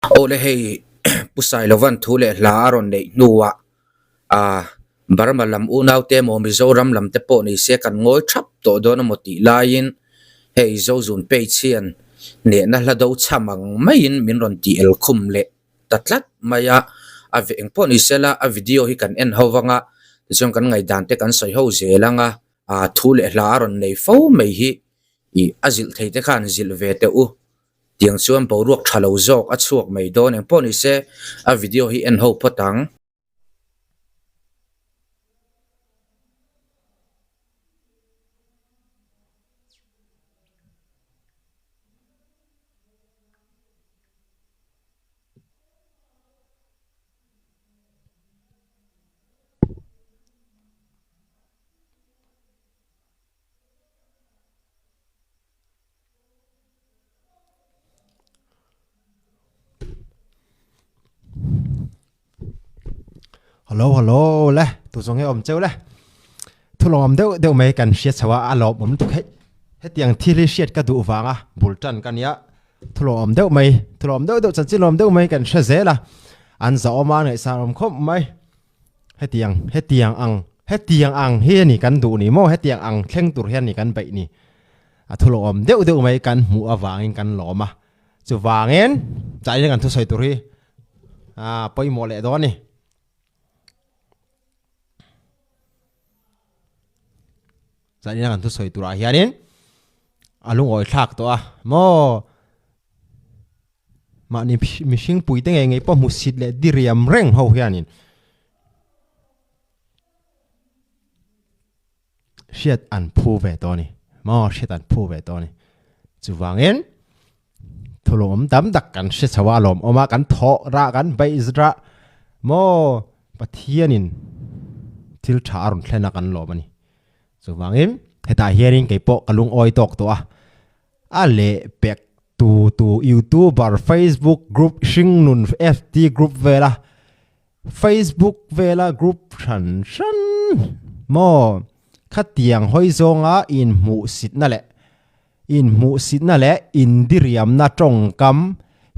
Aw le hei Pu Sailovan thu leh hla a rawn neih hnuah ah Burma lam unaute emaw Mizoram lam te pawh ni se kan ngawi thap tawh dawn emaw tih laiin hei Zozun page hian hnehna hla do chham ang maiin min rawn tih el khum leh ta tlat mai a, a ve eng pawh ni sela a video hi kan en ho vang a, tichuan kan ngaihdan te kan sawi ho zel ang a, ah thu leh hla a rawn nei fo mai hi ih a zilh thei te khan zilh ve teh u. Tiang chuan boruak tha lo zawk a chhuak mai dawn eng pawh ni se a video hi en ho phawt ang. Hello hello le tu zawng nge awm cheu le thu lawm deuh deuh mai kan hriat chho a a lawm awm lutuk hei hetiang thil hi hriat ka duh vanga bul tan ka nia thu lawm deuh mai thu lawm deuh deuh chanchin lawm deuh mai kan hre zel a an zahawm a ngaihsan awm khawp mai. Hetiang, hetiang ang, hetiang ang hi a ni kan duh ni maw? Hetiang ang thleng tur hian a ni kan beih ni. A thu lawm deuh deuh mai kan hmuh avangin kan lawm a. Chuvangin, chah in kan thusawi tur hi a pawimawh leh dawn a ni. Chah in kan thusawi turah hianin a lungawi thlak tawh a maw? Mahni mihring puite ngei ngei pawh hmusit leh diriam reng ho hianin hriat an phu ve tawh a ni. Maw hriat an phu ve tawh a ni. Chuvangin thulawm tam tak kan hre chho a, a lawmawm a, kan thawh rah, kan beih rah maw Pathianin thil tha a rawn thlen a kan lawm a ni. Chuvangin hetah hianin kei pawh ka lungawi tawk tawh a. A lehpek tu tu youtuber facebook group hringnun FT group vela facebook vela group hran hran maw khatiang hawi zawnga inhmuhsitna leh inhmuhsitna leh indiriamna tawngkam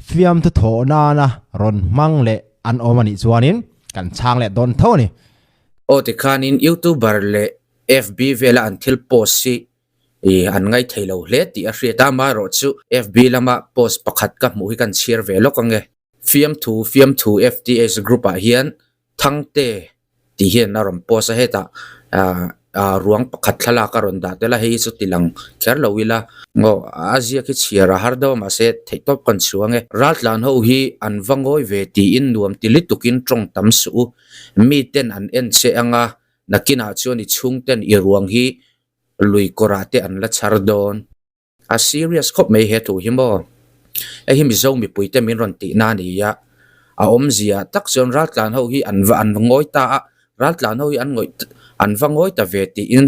fiamthu thawh nana rawn hmang leh an awm anih chuanin kan chhang leh dawn tho a ni. Aw tikhanin youtuber leh FB vela an thil post hi Ih, an ngaithei lo hle tih a hriat a, amaherawhchu FB lama post pakhat ka hmuh hi kan chhiar ve lawk ange. Fiamthu Fiamthu FTH group ah hian Thangte tih hian a rawn post a, hetah ah ruang pakhat thlalak a rawn dah tel a, hei hi chu ti lang kher lo ila. Aw, a ziak hi chhiar a har deuh a mahse theihtawp kan chhuang e. Raltlan ho hi an va ngawi ve tiin nuam ti lutukin tawng tam suh u. Miten an en che anga nakinah chuan i chhungten i ruang hi Lui kawrah te an la chhar dawn. A serious khawp mai he thu hi maw? Hei hi Mizo mipui te min rawn tih na a ni a, a awmzia tak chuan raltlan ho hi an va an va ngawi ta a, raltlan ho hi an ngawih an va ngawi ta ve tiin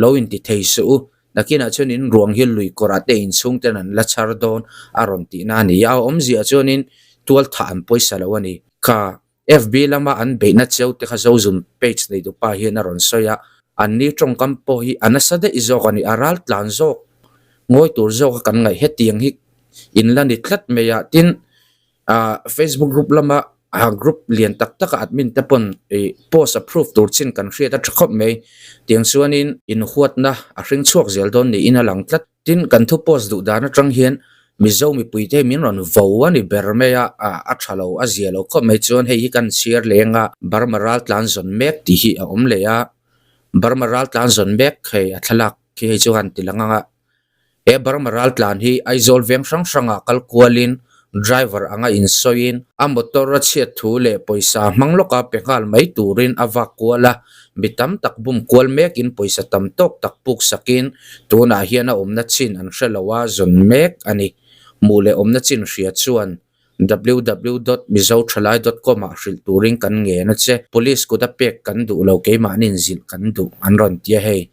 lo in ti thei suh u, nakinah chuan in ruang hi lui kawrah te inchhung ten an la chhar dawn a rawn tih na a ni a, a awmzia chuanin tual thah an pawisa lo a ni. Kha FB lama an beihna cheu te kha Zozun page nei dupa hian a rawn sawi a, anni tawngkam pawh hi a nasa daih zawk a ni, a ral tlan zawk, ngawi tur zawk a kan ngaih hetiang hi in la ni tlat mai a, tin ah Facebook group lama ah group lian tak tak a admin te pawn ih post approve tur chin kan hriat a tha khawp mai, tiang chuanin inhuatna a hring chhuak zel dawn niin a lang tlat. Tin, kan thu post duh dan atang hian Mizo mipuite hi min rawn vo a ni ber mai a, a tha lo, a zia lo khawp mai chuan hei hi kan chhiar leng a, Burma ral tlan zawn mek tih hi a awm leh a, Burma ral tlan zawn mek hei a thlalak khi hei chu han ti lang ang a, he Burma ral tlan hi Aizawl veng hrang hrangah kal kualin driver anga insawiin a motor a chhiat thu leh pawisa hmang lawka pe nghal mai turin a vak kual a, mi tam tak bum kual mekin pawisa tam tawk tak puk sakin tunah hian a awmna chin an hre lo a zawn mek a ni. Hmuh leh awmna chin hria chuan www.mizothalai.com ah hrilh turin kan ngen a che. Police kut a pek kan duh lo keimahniin zilh kan duh an rawn ti a hei.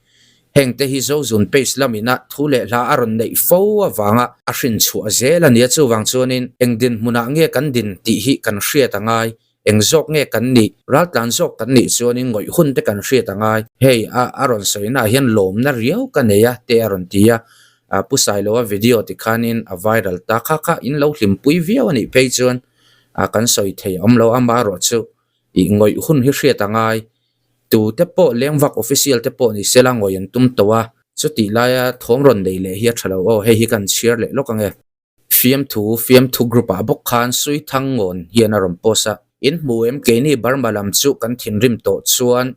Heng te hi Zozun page lamina thu leh hla a rawn neih fo avanga a hrin chhuah zel a nia chuvang chuanin eng dinhmunah nge kan din tih hi kan hriat a ngai, eng zawk nge kan nih, raltlan zawk kan nih chuanin ngawih hun te kan hriat a ngai. Hei a a rawn sawinaah hian lawmna riau ka nei a te a rawn ti a, Pu Sailoa video tikhanin a viral ta kha kha in lo hlimpui viau a nih phei chuan. a kan sawi thei a awm lo amaherawhchu ih ngawih hun hi hriat a ngai. Tu te pawh lengvak official te pawh ni sela ngawih an tum tawh a, chutih laia thawm rawn nei leh hi a tha lo aw, hei hi kan chhiar leh lawk ange. Fiamthu fiamthu group ah bawk khan Sui Thang Ngawn hian a rawn post a. In hmu em keini Burma lam chu kan thinrim tawh chuan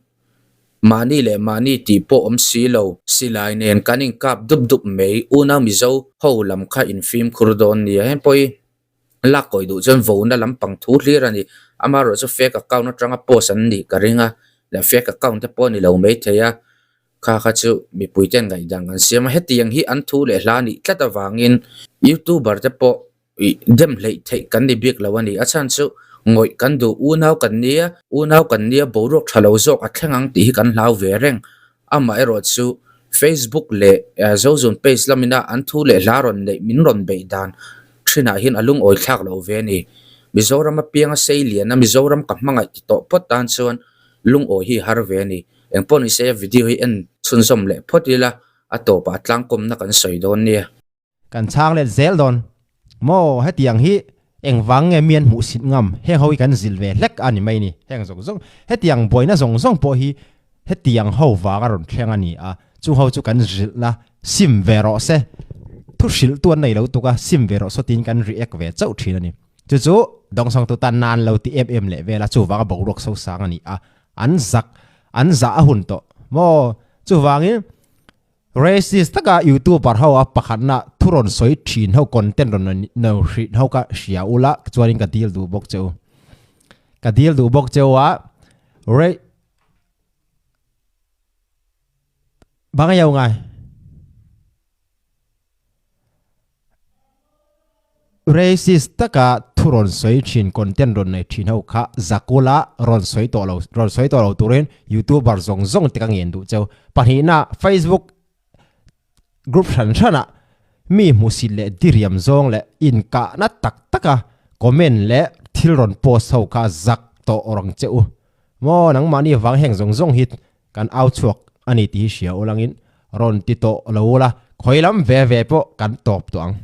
mahni leh mahni tih pawh awm si lo. Silai nen kan inkap dup dup mai unau Mizo ho lam kha in fimkhur dawn nia heng pawh hi lak kawi duh chuan vona lampang thu hlir a ni. Amaherawh chu fake account atanga post an nih ka ring a, leh fake account te pawh a ni lo maithei a. Kha kha chu mipui ten ngaihdan kan siam a, hetiang hi an thu leh hla nih tlat avangin youtuber te pawh ih dem hleih theih kan ni bik lo a ni. A chhan chu ngawih kan duh, unau kan nia, unau kan nia boruak tha lo zawk a thleng ang tih hi kan hlau ve reng. Amaherawh chu Facebook leh Zozun page lamina an thu leh hla rawn neih min rawn beih dan thinah hian a lungawi thlak lo ve a ni. Mizoram apianga sei lian a Mizoram ka hmangaih ti tawh phawt tan chuan lungawi hi a har ve a ni. Engpawh ni se video hi en chhunzawm leh phawt ila a tawpah tlangkawmna kan sawi dawn nia. Kan chhang let zel dawn maw hetiang hi engvang nge mian hmuh sit ngam heng ho hi kan zil ve hlek a ni mai ni heng zawng zawng hetiang buaina zawng zawng pawh hi hetiang ho vang a rawn thleng a ni a chung ho chu kan zilhna sim ve rawh se thu hrilh tu an nei lo tuk a sim ve rawh sawtin kan react ve chauh thin a ni chu chu dawngsawng tu tan nan lo ti em em leh vel a chuvang a boruak sosang a ni a an zak an zah a hun tawh maw chuvangin racist taka youtuber ho a pakhatna thu rawn sawi thin ho content rawn no hrin ho ka hria ula chuanin ka deal duh bawk cheu ka deal duh bawk cheu a re bang yo ngai Racist taka thu rawn sawi thin content rawn nei thin ho kha Zakula rawn sawi tawh lo rawn sawi tawh lo turin youtuber zawng zawng te ka ngen duh cheu. Pahnihna Facebook group hran hranah mi hmusit leh diriam zawng leh inkahna tak taka comment leh thil rawn post ho kha zak tawh awrang che u. Maw nangmahni vang heng zawng zawng hi Kan au chhuak a ni tih hi hria ulangin rawn ti tawh lo ula, khawi lam ve ve pawh kan tawp tawh ang.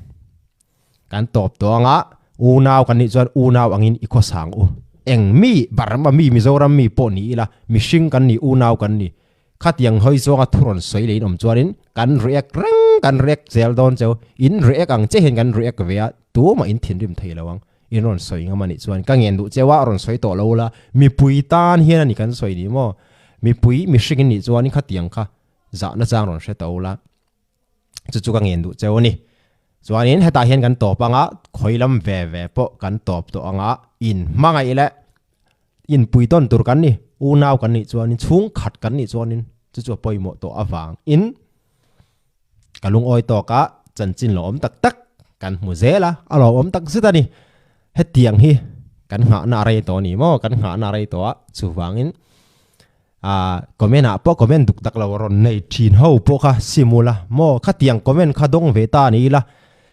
Kan tawp tawh anga unau kan nih chuan unau angin i khawsang u. Eng mi Burma mi Mizoram mi pawh ni ila mihring kan ni unau kan ni. Khatiang hawi zawnga thu rawn sawi leh in awm chuanin kan react reng kan react zel dawn cheu. In react ang che hian kan react ve a tumah in thinrim thei lo ang. In rawn sawi ngam a nih chuan ka ngen duh cheu a, rawn sawi tawh lo la, mipui tan hian a ni kan sawi ni maw? Mipui mihring in nih chuan khatiang kha zahna chang rawn hre tawh la, chu chu ka ngen duh cheu a ni. Chuanin hetah hian kan tawp anga, khawi lam ve ve pawh kan tawp tawh anga, in hmangaih leh inpui tawn tur kan ni, unau kan nih chuanin, chhungkhat kan nih chuanin chu chu a pawimawh tawh avangin, Ka lungawi tawk a, chanchin lo awm tak tak kan hmu zel a, a lo awm tak zet a ni. Hetiang hi kan nghahna a rei tawh a ni maw? Kan nghahna a rei tawh a, chuvangin ah comment ah pawh comment duk tak lo rawn nei thin ho pawh kha sim ula maw? Khatiang comment kha dawng ve ta a ni ila,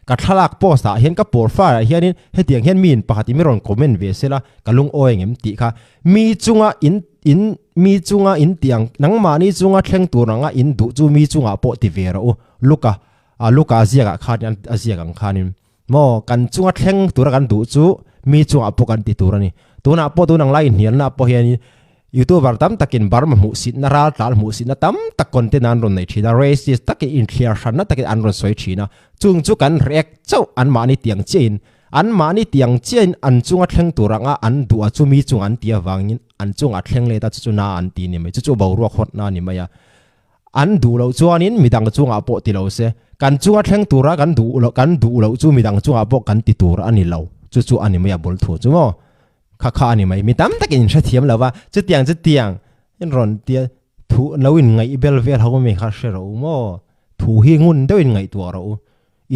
ka thlalak post ah hian ka profile ah hianin hetiang hian mi in pakhat in mi rawn comment ve sela ka lungawi ang em tih kha mi chunga in in mi chunga in tih ang nangmahni chunga thleng tur anga in duh chu mi chungah pawh ti ve rawh u Luka ah Luka a ziak ah khan a ziak ang khanin maw kan chunga thleng tura kan duh chu mi chungah pawh kan ti tur a ni tunah pawh tun ang lai inhnialna pawh hianin Youtuber tam takin Burma hmuhsitna ral tlan hmuhsitna tam tak content an rawn nei thin a, racist takin inthliar hranna takin an rawn sawi thin a, chung chu kan react chauh anmahni tiang chiahin anmahni tiang chiahin an chunga thleng tur anga an duh a chumi chunga an tih avangin an chungah thleng let a chu chu na an ti ni mai chu chu boruak hawt na ni mai a an duh loh chuanin midang chungah pawh ti lo se kan chunga thleng tura kan duh loh kan duh loh chu midang chungah pawh kan ti tur a ni lo chu chu a ni mai a bul thu chu maw. Kha kha a ni mai. Mi tam takin in hrethiam lo va, chutiang chutiang in rawn tia thu lo in ngaih bel vel ho mi kha hre rawh u maw? Thu hi ngun deuh in ngaihtuah rawh u.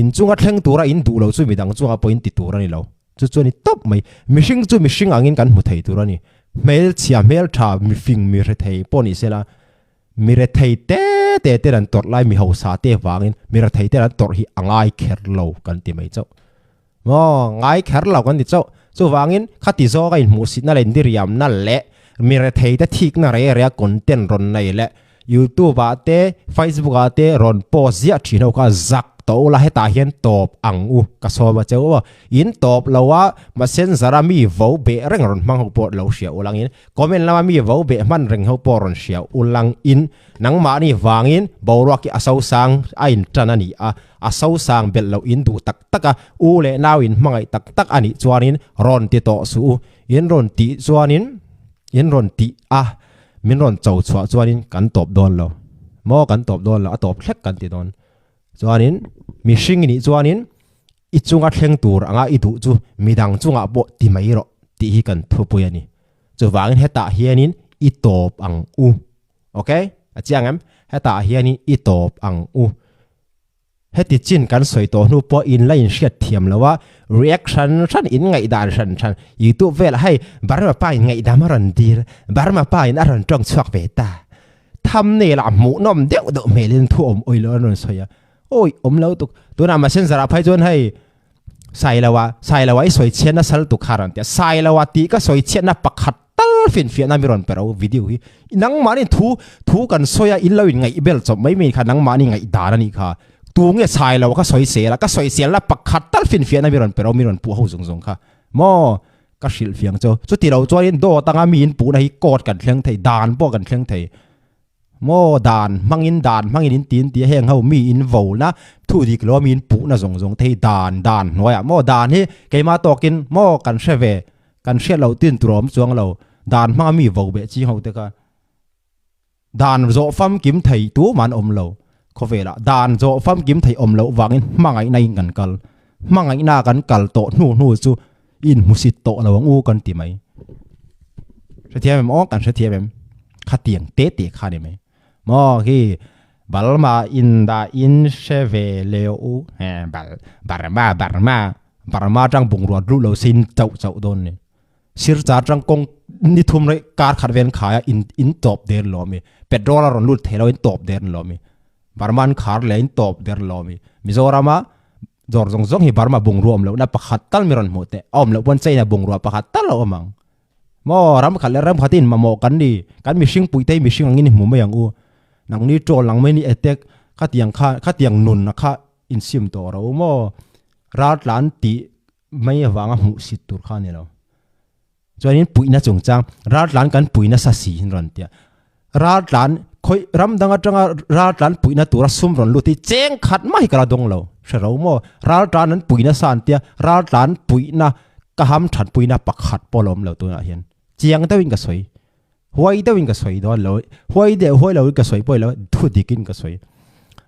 In chunga thleng tura in duh lo chu midang chunga pawh in ti tur a ni lo. Chu chu a ni tawp mai. Mihring chu mihring angin kan hmu thei tur a ni. Hmelchhia, hmeltha, mifing, mi hrethei pawh ni sela, mi rethei te te ten an tawrh lai mi hausa te vangin mi rethei ten an tawrh hi a ngai kher lo kan ti mai chauh. Maw, ngai kher lo kan ti chauh. Chuvangin, khati zawka inhmuhsitna leh indiriamna leh mi retheite thikna rei rea content rawn nei leh YouTube ah te, Facebook ah te rawn post ziah thin ho kha zak tawh ula hetah hian tawp ang u ka sawm a che u aw. In tawp lo a messenger a mi vo beh reng rawn hmang ho pawh lo hria ulangin comment lama mi vo beh hman reng ho pawh rawn hria ulangin nangmahni vangin boruak hi a sosang a intan a ni a, a sosang belh loh in duh tak tak a, u leh nau in hmangaih tak tak a nih chuanin rawn ti tawh suh u. In rawn tih chuanin in rawn tih a min rawn cho chhuah chuanin kan tawp dawn lo maw kan tawp dawn lo a tawp thlek kan ti dawn chuanin mihring i nih chuanin i chunga thleng tur anga i duh chu midang chungah pawh ti mai rawh tih hi kan thupui a ni chuvangin hetah hianin i tawp ang u okay a chiang em hetah hianin i tawp ang u. Heti chin kan sawi tawh hnu pawh in la inhriat thiam lo a, react hran hran in ngaihdan hran hran youtube velah hei Burma pa in ngaihdam a rawn dil, Burma pa in a rawn tawng chhuak ve ta. Thumbnail ah hmuhnawm deuh deuh hmelin thu awm awih loh an rawn sawi a, awi awm lo tuk. Tunah messenger ah phei chuan hei Sailoa, Sailoa i sawi chhiatna sal tuk kha a rawn ti a, Sailoa tih ka sawi chhiatna pakhat tal finfiahna mi rawn pe ro video hi. Nangmahni thu thu kan sawi a, in lo in ngaih bel chawp mai mai kha nangmahni ngaih dan a nih kha. Tu nge Sailoa ka sawi sel a, ka sawi selna pakhat tal finfiahna mi rawn pe ro mi rawn puh ho zawng zawng kha maw ka hrilh fiang chu. Chuti lo chuanin dawt anga mi in puhna hi court kan thleng thei, dan pawh kan thleng thei. Maw dan hmangin dan hmangin in tin tia heng ho mi in vo na thu dik lo mi in puh na zawng zawng te hi dan dan hnuaiah maw dan hi keimah tawkin maw kan hre ve kan hriat loh tin tur a awm chuang lo dan hmanga mi vo beh ching ho te kha dan zawh famkim thei tumah an awm lo khawvelah dan zawh famkim thei awm loh vangin hmangaihna in kan kal hmangaihna kan kal tawh hnu hnu chu in hmusit tawh lo ang u kan ti mai hrethiam em aw kan hrethiam em khatiang te te kha ni mai maw khi balma in da in hre ve leo u he bal barma barma barma tang bungrua lu lo sin chauh chauh dawn ni sir char tang kawng ni thum rei kar khat vel khaia in in tawp der lo mi petrol a rawn lut thei lo in tawp der lo mi barma an khar leh in tawp der lo mi mizorama Dawr zawng zawng hi Burma bungrua awm lohna pakhat tal mi rawn hmuh teh. A awm loh pawn China bungrua pakhat tal a awm ang. Maw ram khat leh ram khatin mamawh kan ni. Kan mihring puih te hi mihring angin i hmu mai ang u. Nangni troll ang mai ni attack khatiang kha khatiang nun a kha insim tawh ro maw. Raltlan tih mai avanga hmuh sit tur kha a ni lo. Chuanin puihna chungchang raltlan kan pui nasa si in rawn tia. Raltlan khawi ram dang atanga raltlan puihna tura sum rawn lut hi cheng khat mai hi ka la dawng lo. Hre ro maw? Raltlan an pui nasa an tia raltlan puihna ka ham that puihna pakhat pawh la awm lo tunah hian. Chiang deuhin ka sawi. Huai deuhin ka sawi dawn lo. Huai deuh huai loin ka sawi pawh lo thu dikin ka sawi.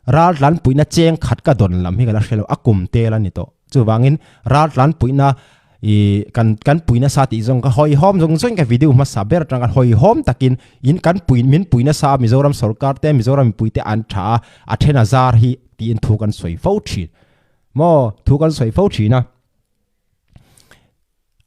Raltlan puihna cheng khat ka dawn lam hi ka la hre lo a kum tel a ni tawh. Chuvangin raltlan puihna i kan kan puihna sa tih zawng ka hawihhawm zawng zawngin ka video hmasa ber atang khan hawihhawm takin in kan pui min puihna sa Mizoram sorkar te Mizoram mipui te an tha a a then a zar hi tiin thu kan sawi fo thin. Maw thu kan sawi fo thin a.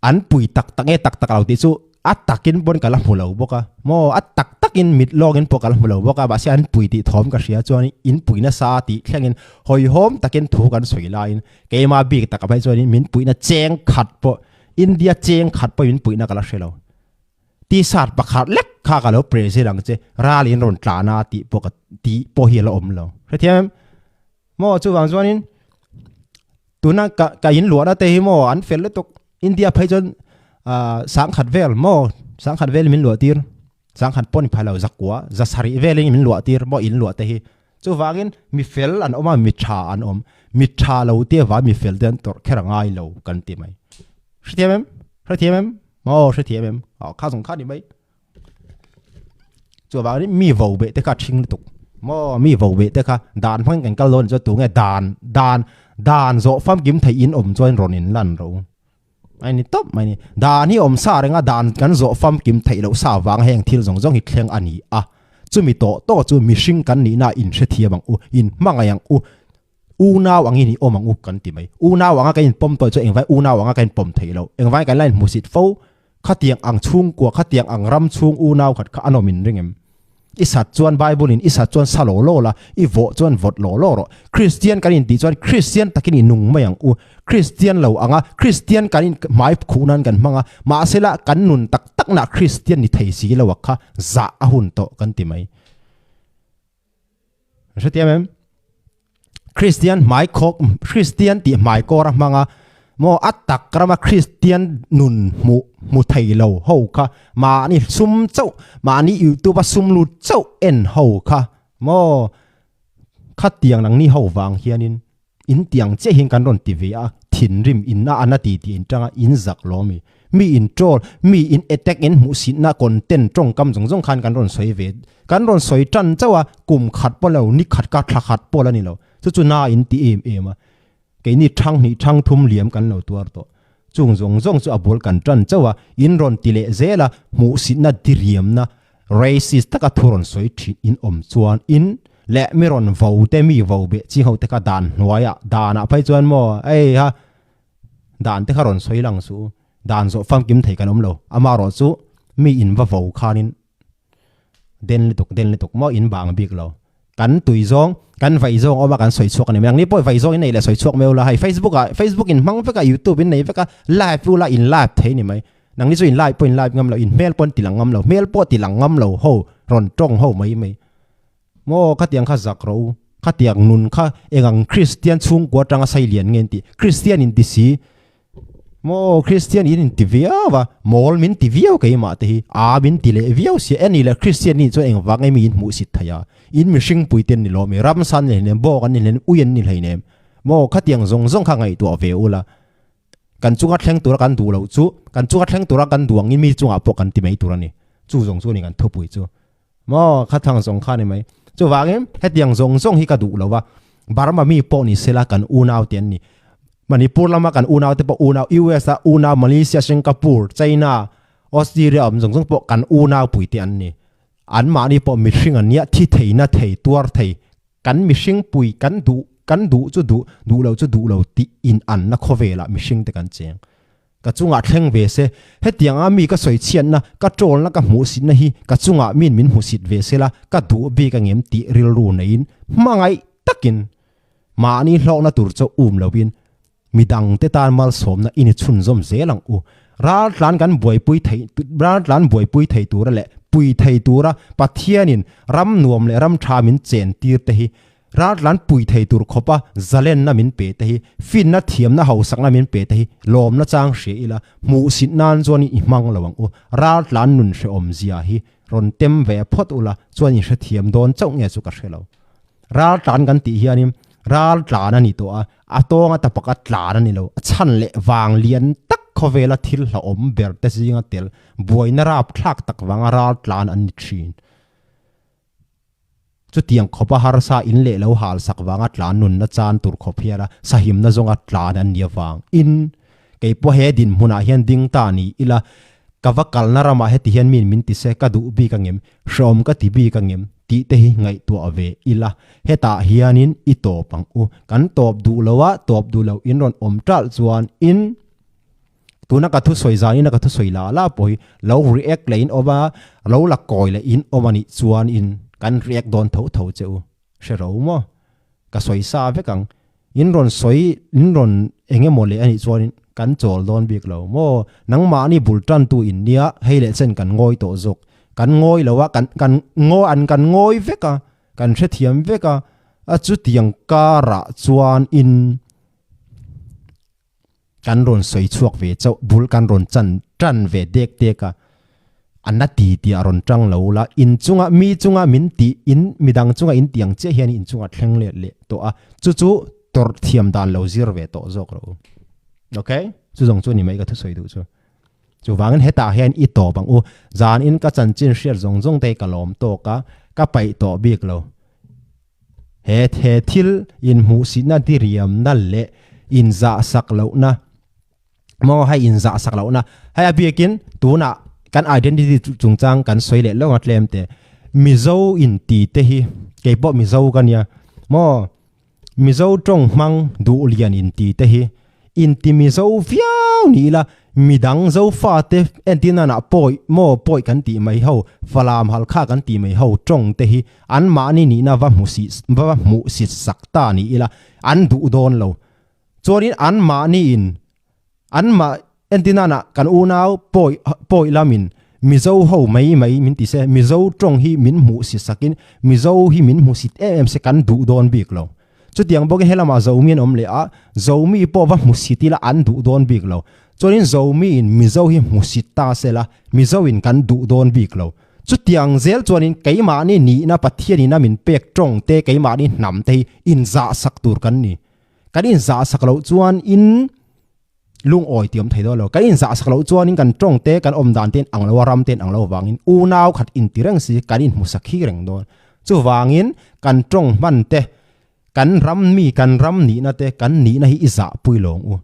An pui tak tak nge tak tak lo tih chu a takin pawn ka la hmu lo bawk a maw a tak takin mit lawngin pawh ka la hmu lo bawk a mahse an pui tih thawm ka hria chuan in pui nasa tih thlengin hawihhawm takin thu kan sawi laiin keimah bik taka phei chuanin min puihna cheng khat pawh India cheng khat pawh min puihna ka la hre lo t-shirt pakhat lek kha ka lo present ang che ral in rawn tlan a tih pawh ka tih pawh hi a la awm lo hrethiam em. Maw chuvang chuanin tuna ka ka in luahna te hi maw an fel lutuk India phei chuan ah sangkhat vel maw sangkhat vel min luah tir sangkhat pawh ni phai lo zakua za sarih velin min luah tir maw in luah te hi chuvangin mi fel an awm a mi tha an awm mi tha lo te avang mi fel te an tawrh kher a ngai lo kan ti mai hrethiam em hrethiam em maw hrethiam em aw kha zawng kha ni mai. Chuvangin mi vo beh te kha a thing lutuk maw mi vo beh te kha dan hmangin kan kal dawn chuan tunge dan dan dan zawh famkim theih in awm chuan rawn in lan ro a ni tawp mai ni dan hi awm sa reng a dan kan zawh famkim theih loh sa vang heng thil zawng zawng hi thleng a ni a chumi tawh tawh chu mihring kan nihna in hrethiam ang u in hmangaih ang u unau angin i awm ang u kan ti mai unau anga kan inpawm tawh chuan engvai unau anga kan inpawm theih loh engvai kan la inhmusit fo Khatiang ang chhungkua, khatiang ang ram chhung unau khat kha a nawm in ring em? I sat chuan Bible in i sat chuan sa law law la, i vawh chuan vawt law law rawh. Kristian kan intih chuan Kristian takin i nung mai ang u. Kristian lo anga Kristian kan in hmai khuh nan kan hmang a, mahsela kan nun tak tak nah Kristian ni thei si lo a kha zah a hun tawh kan ti mai. Hrethiam em? Christian hmai khawk Christian tih hmai kawr a hmang a maw a tak rama Christian nun hmuh hmu thei lo ho kha mahni sum chauh mahni youtube a sum lut chauh en ho kha maw khatiang nangni ho vang hianin in tiang chiah hian kan rawn ti ve a thinrim in a ana ti tih in tanga in zak lo ami mi in troll mi in attack in hmuhsitna content tawngkam zawng zawng khan kan rawn sawi ve kan rawn sawi tan chauh a kum khat pawh lo ni khat ka thla khat pawh la ni lo chu chu na in ti em em a keini thang hnih thang thum liam kan lo tuar tawh chung zawng zawng chu a bul kan tan chauh a in rawn ti leh zel a hmuhsitna diriamna Racist taka thu rawn sawi thin in awm chuan in leh mi rawn vo te mi vo beh chi ho te kha dan hnuaiah danah phei chuan maw ei ha dan te kha rawn sawi lang suh u dan zawh famkim thei kan awm lo amaherawh chu mi in va vo khanin den lutuk den lutuk maw in bang bik lo kan tui zawng kan vai zawng awm a kan sawi chhuak a ni mai ang ni pawh vai zawng in nei leh sawi chhuak mai ula hei facebook ah facebook in hmang vek a youtube in nei vek a live ula in live thei ni mai Nangni chu in live pawh in live ngam lo, in hmel pawh an ti lang ngam lo, hmel pawh ti lang ngam lo ho, rawn tawng ho mai mai. Maw khatiang kha zak rawh u, khatiang nun kha engang Kristian chhungkua atanga sai lian nge an tih, Kristian in ti si, maw Kristian in in ti viau a, mawl min ti viau keimah te hi, aa min ti leh viau sia, eni leh Kristian nih chuan engvang nge mi in hmuhsit thei a, in mihring pui te an ni lo ami, ramsa an ni hleinem, bawk an ni hleinem, ui an ni hleinem, maw khatiang zawng zawng kha ngaihtuah ve ula. Kan chunga thleng tura kan duh loh chu kan chunga thleng tura kan duh angin mi chungah pawh kan ti mai tur a ni. Chu zawng chu a ni kan thupui chu. Maw kha thang zawng kha a ni mai. Chuvangin hetiang zawng zawng hi ka duh lo va, Burma mi pawh ni sela kan unau te an ni. Manipur lama kan unau te pawh unau, US a unau, Malaysia, Singapore, China, Australia awm zawng zawng pawh kan unau pui te an ni. Anmahni pawh mihring an nia, thi thei, na thei, tuar thei, Kan mihring pui kan duh kan duh chu duh, duh lo chu duh lo tih in anna khawvelah mihring te kan cheng. Ka chungah thleng ve se, hetianga mi ka sawi chhiatna, ka tawlna ka hmuhsitna hi ka chungah min min hmusit ve sela ka duh bik angem tih rilru neiin hmangaih takin mahni hlawkna tur chu um loin Midangte tan malsawmna i ni chhunzawm zel ang u. Raltlan kan buaipui thei raltlan buaipui thei tura leh pui thei tura Pathianin ram nuam leh ram tha min chen tir te hi, raltlan pui thei tur khawpa zalenna min pe te hi, finna thiamna hausakna min pe te hi lawmna chang hria ila hmuhsit nan chuan i hmang lo ang u. Raltlan nun hrehawm zia hi rawn tem ve phawt ula chuan i hrethiam dawn chauh nge chu ka hre lo. Raltlan kan tih hianin raltlan a ni tawh a, a tawnga ta pakhat tlan a ni lo. A chhan leh vang lian tak khawvela thil hlauhawm ber te zinga tel buaina rapthlak tak vanga raltlan an ni thin. Chutiang khawpa harsa in leh lo hal sak vanga tlan nunna chan tur khawp hian a sahimna zawnga tlan an ni avang in kei pawh he dinhmunah hian ding ta ni ila ka va kalna ramah heti hian min min ti se ka duh bik angem, hreawm ka ti bik angem tih te hi ngaihtuah ve ila hetah hianin i tawp ang u. Kan tawp duh lo a, tawp duh lo in rawn awm ṭalh chuan in tuna ka thusawi zanin a ka thusawi la la pawh hi lo react leh in awm a, lo la kawi leh in awm a nih chuan in kan react dawn tho tho che u. Hre ro maw? Ka sawi sa vek ang. In rawn sawi, in rawn eng emaw leh a nih chuanin kan chawl dawn bik lo maw? Nangmahni bul tantu in nia, hei leh chen kan ngawi tawh zawk. Kan ngawi lo a, kan kan ngawi an kan ngawi vek a, kan hrethiam vek a, a chutiang karah chuan in kan rawn sawi chhuak ve chauh, bul kan rawn chan tan ve dek dek a, a na ti tih a rawn tang lo la, in chunga mi chunga min tih in midang chunga in tih ang chiah hian in chunga thleng let leh tawh a, chu chu tawrh thiam dan lo zir ve tawh zawk rawh u. Ok, chu zawng chu ni mai ka thusawi duh chu. Chuvangin hetah hian i tawp ang u, zanin ka chanchin hriat zawng zawng te ka lawm tawk a, ka paih tawh bik lo. He the thil inhmuhsitna diriamna leh inzahsak lohna maw hei inzahsak lohna hei a biakin tunah kan identity chungchang kan sawi leh lawng a tlem te Mizo inti te hi keipawh Mizo ka nia maw Mizo tawng hmang duh lian inti te hi inti Mizo viau ni ila midang Zofa te entir nana pawi maw pawi kan tih mai ho Falam halkha kan tih mai ho tawng te hi an mahni nihna va hmu si va hmuh sit sak ta ni ila an duh dawn lo chuanin an mahni in an mah entir nana kan unau pawi pawi lamin Mizo ho mai mai min ti se Mizo tawng hi min hmuh sit sakin Mizo hi min hmuh sit em em se kan duh dawn bik lo. Chutiang bawkin helamah Zomi an awm leh a, Zomi pawh va hmusit ila an duh dawn bik lo. Chuanin Zomi in Mizo hi hmusit ta sela Mizo in kan duh dawn bik lo. Chutiang zel chuanin keimahni nihna Pathianin a min pek tawng te keimahni hnam te hi inzahsak tur kan ni. Kan inzahsak loh chuan in lungawi ti awm thei dawn lo. Kan inzahsak loh chuanin kan tawng te kan awm dan te in ang lo a, ram te in ang lo avangin unau khat inti reng si kan inhmusak hi reng dawn. Chuvangin kan tawng hman te kan ram mi kan ram nihna te kan nihna hi i zahpui lawng u.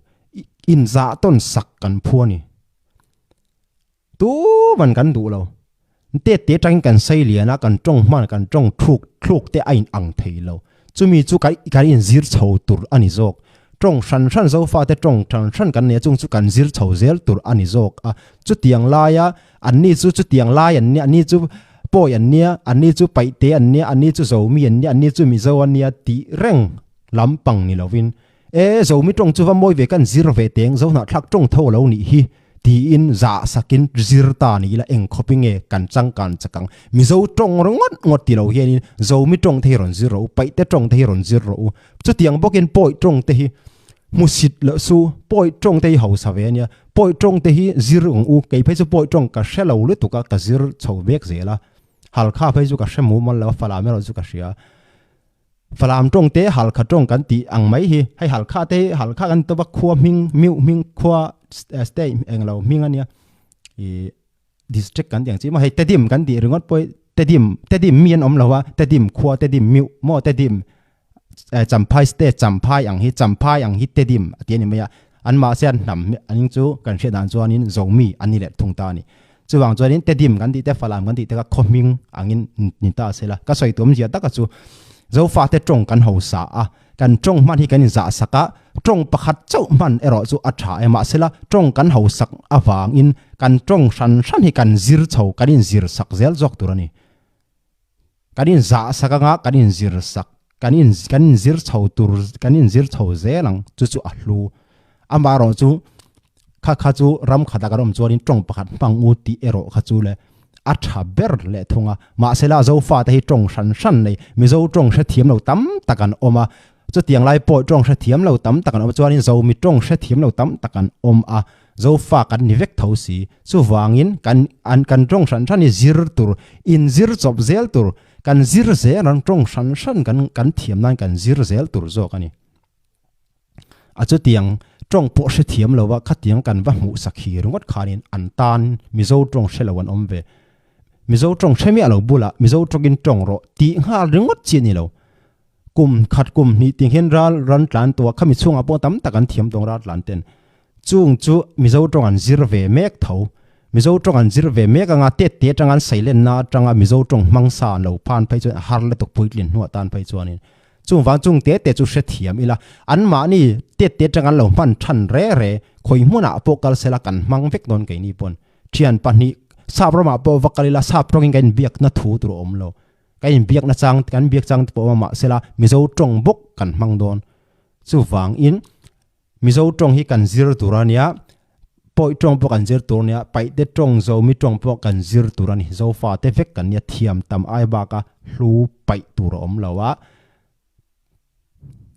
Inzah tawn sak kan phu a ni. Tuman kan duh lo. Tet te atangin kan sei lian a, kan tawng hman, kan tawng thluk thluk te a in ang thei lo. Chumi chu kan kan inzir chho tur a ni zawk. Tawng hran hran Zofate tawng hran hran kan nei a, chung chu kan zir chho zel tur a ni zawk a. Chutiang laia anni chu chutiang lai an nia, anni chu pawi an nia, anni chu paihte an nia, anni chu Zomi an nia, anni chu Mizo an nia tih reng lampang ni lovin E, Zomi tawng chu va mawi ve kan zir ve teng, Zohnahthlak tawng tho lo nih hi, tiin zah sakin zir ta ni ila eng khawp i nge kan changkan chak ang. Mizo tawng ringawt ngawt ti lo hianin Zomi tawng te hi rawn zir rawh u, Paihte tawng te hi rawn zir rawh u. Chutiang bawkin Pawi tawng te hi hmusit loh su, Pawi tawng te hi hausa ve a nia, Pawi tawng te hi zir ang u, kei phei chu Pawi tawng ka hre lo lutuk a, ka zir chho vek zel a, Halkha phei chu ka hre mumal lo a, Falam erawh chu ka hria. Falam tawng te Halkha tawng kan tih ang mai hi, hei Halkha te hi Halkha kan tawp a khua hming miu hming khua state eng lo hming a nia ih district kan tih ang chi maw hei Tedim kan tih ringawt pawh hi Tedim Tedim mi an awm lo a Tedim khua Tedim miu maw Tedim Champhai state Champhai ang hi Champhai ang hi Tedim a ti a ni mai a an mahse an hnam an chu kan hriat dan chuanin Zomi an ni leh thung ta a ni. Chuvang chuanin Tedim kan tih te, Falam kan tih te kha khaw hming angin ni ta se la. Ka sawi tum zia taka chu Zofate tawng kan hausa a, kan tawng hman hi kan inzah sak a, tawng pakhat chauh hman erawh chu a tha e. Mahsela tawng kan hausak avangin kan tawng hran hran hi kan zir chho, kan inzir sak zel zawk tur a ni. Kan inzah sak anga kan inzir sak, kan in kan inzir chho tur kan inzir chho zel ang chu chu a hlu. Amaherawh chu kha kha chu ram khatah kan awm chuanin tawng pakhat hmang u tih erawh kha chu le a tha ber leh thung a. Mahsela Zofate hi tawng hran hran nei Mizo tawng hrethiam lo tam tak an awm a. Chutiang lai pawh tawng hrethiam lo tam tak an awm chuanin Zomi tawng hrethiam lo tam tak an awm a. Zofa kan ni vek tho si. Chuvangin kan an kan tawng hran hran hi zir tur, inzir chawp zel tur, kan zir zel ang tawng hran hran kan kan thiam nan kan zir zel tur zawk a ni. A chutiang tawng pawh hrethiam lo a khatiang kan va hmuh sak hi ringawt khanin an tan Mizo tawng hre lo an awm ve. Mizo tawng hre miah lo bulah Mizo tawngin tawng rawh tih nghal ringawt chi a ni lo. Kum khat kum hnih ting hian ral ran tlan tawh a, khami chhungah pawh tam tak an thiam tawng ral tlan ten. Chung chu Mizo tawng an zir ve mek tho. Mizo tawng an zir ve mek anga tet te atanga an seilenna atanga Mizo tawng hmang sa an lo phan phei chuan a har lutuk puitlin hnuah tan phei chuanin chung vang chung te te chu hrethiam ila anmahni tet te atanga an lo hman than re re khawi hmunah pawh kal sela kan hmang vek dawn keini pawn thian pahnih sap ramah pawh va kal ila sap tawngin kan inbiakna thu tur a awm lo. Kan inbiakna chang kan biak chang te pawh awm a mahsela Mizo tawng bawk kan hmang dawn. Chuvangin Mizo tawng hi kan zir tur a nia, Pawi tawng pawh kan zir tur a nia, Paihte tawng, Zomi tawng pawh kan zir tur a ni. Zofa te vek kan nia, thiam tam ai baka hlu paih tur a awm lo a,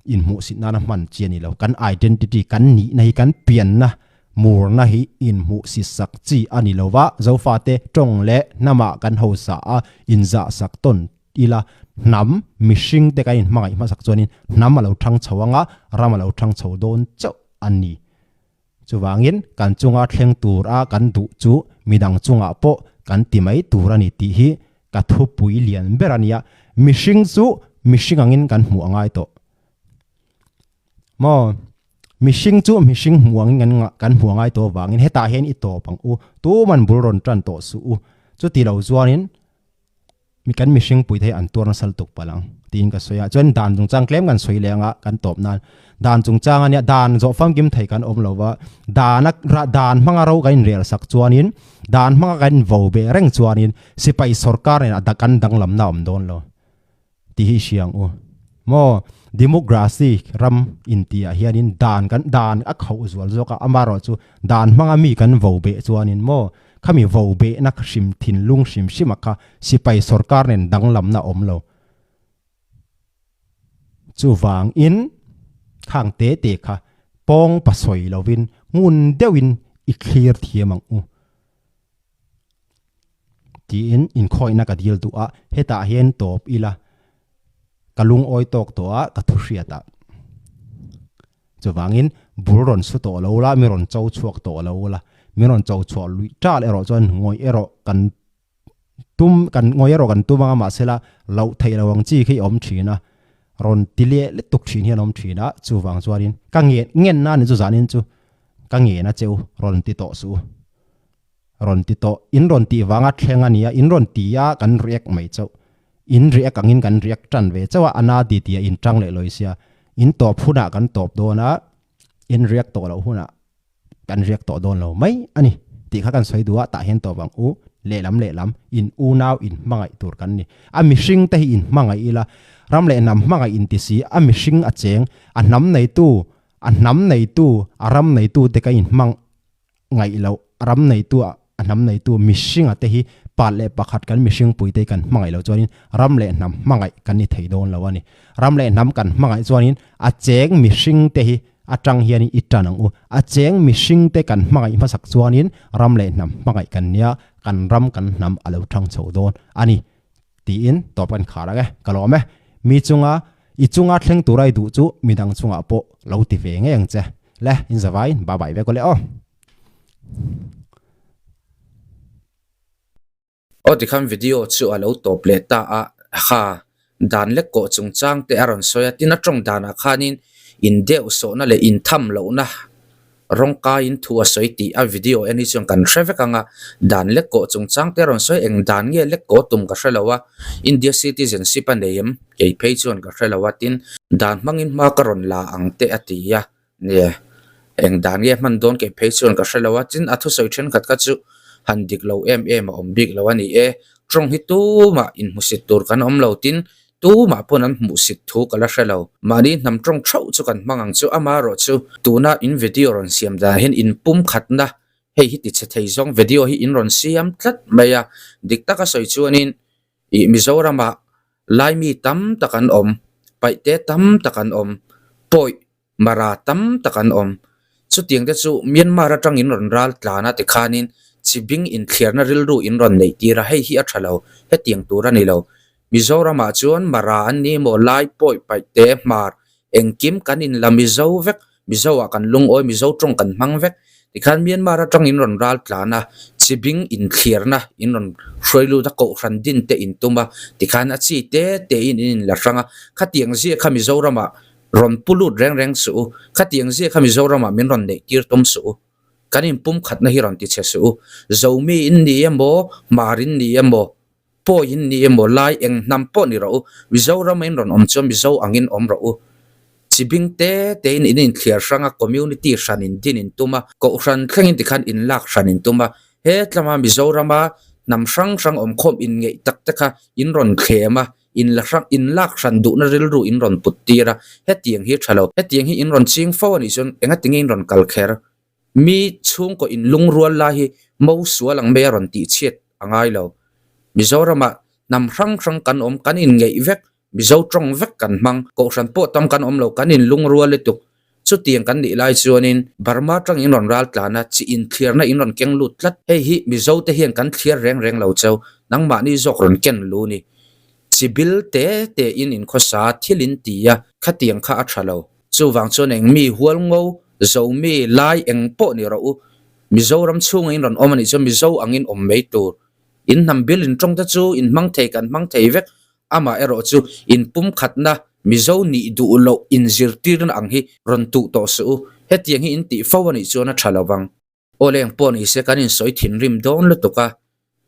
inhmuhsit nana hman chi a ni lo. Kan identity, kan nihna hi, kan pianna murna hi inhmuhsit sak chi a ni lo va, Zofate tawng leh hnamah kan hausa a, inzahsak tawn ila hnam mihring te kan inhmangaih hmasak chuanin hnam a lo thang chho anga, ram a lo thang chho dawn chauh a ni. Chuvangin kan chunga thleng tur a kan duh chu midang chungah pawh kan ti mai tur a ni tih hi ka thupui lian ber a nia. Mihring chu mihring angin kan hmuh a ngai tawh maw? Mihring chu mihring hmuh angin kan kan hmuh a ngai tawh avangin hetah hian i tawp ang u, tuman bul rawn tan tawh suh u. Chuti lo chuanin Mi kan mihring pui te hi an tuar nasa lutuk palh ang tiin ka sawi a, chuan dan chungchang tlem kan sawi leh anga kan tawp nan dan chungchang ania dan zawh famkim thei kan awm lo va, dan a dan hmanga ro kan inrel sak chuanin dan hmanga kan invo beh reng chuanin sipai sorkar nen a kan danglamna a awm dawn lo tih hi i hria ang u maw democracy ram intihah hianin dan kan dan a khauh zual zawk a amaherawhchu chu dan hmanga mi kan vo beh chuanin maw Khami vo behna hrim thinlung hrim hrima kha sipai sorkar nen danglamna awm lo. Chuvangin khang te te kha pawng pasawi lovin ngun deuhin i thlir thiam ang u tiin inkhawihna ka dil duh a, hetah hian tawp ila ka lungawi tawk tawh a ka thu hriat a. Chuvangin bul rawn su tawh lo la, mi rawn cho chhuak tawh lo la, mi rawn cho chhuah luih tal erawh chuan ngawih erawh kan tum kan ngawi erawh kan tum anga mahsela loh theih lo ang chi khi a awm thin a, rawn ti leh lutuk thin hian a awm thin a, chuvang chuanin ka ngen ngen na ni chu zanin chu ka ngen a cheu rawn ti tawh suh u, rawn ti tawh in rawn tih vanga thleng a nia in rawn ti a kan react mai chauh in react angin kan react tan ve chauh a a na ti tih a in tang leh lawi sia in tawp hunah kan tawp dawn a in react tawh loh hunah Kan riak tawh dawn lo mai a ni tih kha kan sawi duh a, tah hian tawp ang u, lehlam lehlam in unau in hmangaih tur kan ni. A mihring te hi in hmangaih ila, ram leh hnam hmangaih in ti si, a mihring a cheng, a hnam neitu, a hnam neitu, a ram neitu te ka in hmang ngaih loh, a ram neitu, a hnam neitu mihringa te hi pat leh pakhat kan mihring pui te hi kan hmangaih loh chuanin ram leh hnam hmangaih kan ni thei dawn lo a ni. Ram leh hnam kan hmangaih chuanin a cheng mihring te hi Atang hianin i tan ang u. A cheng mihringte kan hmangaih hmasak chuanin ram leh hnam hmangaih kan nia, kan ram kan hnam a lo thang chho dawn a ni tiin tawp kan khar ang e. Ka lawm e. Mi chunga i chunga thleng tura i duh chu midang chungah pawh lo ti ve ngei ang che. Le, in zavaiin bye bye vek aw le aw. Aw tikhan video chu a lo tawp leh ta a, ha, dan lek kawh chungchang te a rawn sawi a, tin a tawng danah khanin in deuh sawhna leh in tham lohna rawng kaiin thu a sawi tih a video en hi chuan kan hre vek ang a, dan lek kawh chungchang te a rawn sawi eng dan nge lek kawh tum ka hre lo a, India citizenship a nei em kei phei chuan ka hre lo a, tin dan hmangin hma ka rawn la ang te a ti a, Nia, eng dan nge hman dawn kei phei chuan ka hre lo a, tin a thusawi thenkhat kha chu han dik lo em em a awm bik lo a ni e. Tawng hi tumah inhmusit tur kan awm lo tin tumah pawn an hmuhsit thu ka la hre lo. Mahni hnam tawng theuh chu kan hmang ang chu amaherawh chu tuna in video rawn siam danah hian inpum khatna hei hi tichhe thei zawng video hi in rawn siam tlat mai a, dik taka sawi chuanin Ih Mizoramah Laimi tam tak an awm, Paihte tam tak an awm, Pawih, Mara tam tak an awm. Chutiang te chu Myanmar atangin rawn ral tlan a tikhanin chibing inthliarna rilru in rawn neih tir a, hei hi a tha lo, hetiang tur a ni lo. Mizoramah chuan Mara an ni maw Lai, Pawih, Paihte, Hmar Engkim kan inla Mizo vek, Mizo ah kan lungawi, Mizo tawng kan hmang vek. Tikhan Myanmar atang in rawn ral tlan a, chibing inthliarna in rawn hruai lut a, kohhran din te in tum a, tikhan a chi te te in in inla hrang a, khatiang zia kha Mizoramah rawn pu lut reng reng suh u, khatiang zia kha Mizoramah min rawn neih tir tum suh u, kan inpumkhatna hi rawn ti chhe suh u, Zomi in ni emaw, Hmar in ni emaw, Pawi in ni emaw lai eng hnam pawh ni rawh u, Mizoram in rawn awm chuan Mizo angin awm rawh u. Chibing te te in in inthliar hrang a, community hran in din in tum a, kohhran thleng in tikhan in lak hran in tum a, he tlama Mizorama hnam hrang hrang awmkhawm in ngeih tak te kha in rawn thlem a, in la hrang in lak hran duhna rilru in rawn put tir a, hetiang hi tha lo. Hetiang hi in rawn ching fo a nih chuan engatinge in rawn kal kher? Mi chhungkaw in lungrual lai hi mo sual ang mai a rawn tih chhiat a ngai lo. Mizoramah hnam hrang hrang kan awm, kan inngeih vek, Mizo tawng vek kan hmang, kohhran pawh tam kan awm lo, kan in lungrual lutuk. Chutiang kan nih lai chuanin Burma tang in rawn ral tlan a, chi inthliarna in rawn keng lut tlat. Hei hi Mizo te hian kan thliar reng reng lo cheu, nangmahni zawk rawn ken lu ni. Chi bil te te in inkhawsa thil in ti a, khatiang kha a tha lo. Chuvang chuan eng mi hual ngo, Zomi, Lai eng pawh ni rawh u. Mizoram chhunga in rawn awm a nih chuan Mizo angin awm mai tur. In hnam bil in tawng te chu in hmang thei kan hmang thei vek. Amah erawh chu in pumkhatna Mizo nih duh loh in zirtirna ang hi rawn tuh tawh suh u. Hetiang hi in tih fo a nih chuan a tha lo vang. Aw leng pawh ni se kan insawi thinrim dawn lutuk a,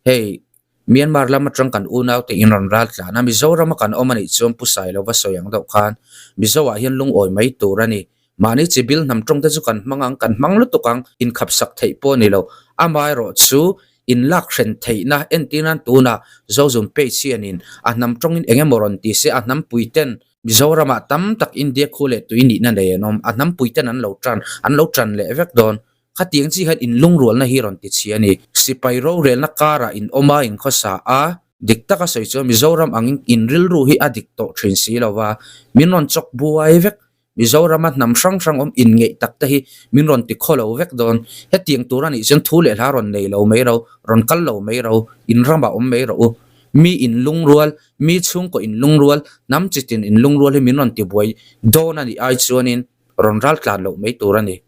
hei Myanmar lam atang kan unau te in rawn ral tlan a, Mizoram a kan awm anih chuan Pu Sailova sawi ang deuh khan Mizo ah hian lungawi mai tur a ni. Mahni chi bil hnam tawng te chu kan hmang ang, kan hmang lutuk ang, inkhap sak theih pawh a ni lo. Amaherawh chu inlak hren theihna entir nan tunah Zozun page hianin a hnam tawngin eng emaw rawn ti se a hnampui ten Mizoramah tam tak India khu leh tui nihna nei an awm, a hnampuiten an lo tan, an lo tan leh vek dawn. Khatiang chi hian inlungrualna hi rawn ti chhi a ni. Sipai rorelna karah in awm a, in khawsa a. Dik taka sawi chuan Mizoram angin in rilru hi a dik tawh thin si lo va, min rawn chawk buai vek. Mizorama hnam hrang hrang awm inngeih tak te hi min rawn ti khaw lo vek dawn. Hetiang tur a nih chuan thu leh hla rawn nei lo mai ro, rawn kal lo mai ro, in ramah awm mai rawh u. Mi inlungrual, mi chhungkaw inlungrual, hnam chitin inlungrual hi min rawn ti buai dawn a nih ai chuanin rawn ral tlan loh mai tur a ni.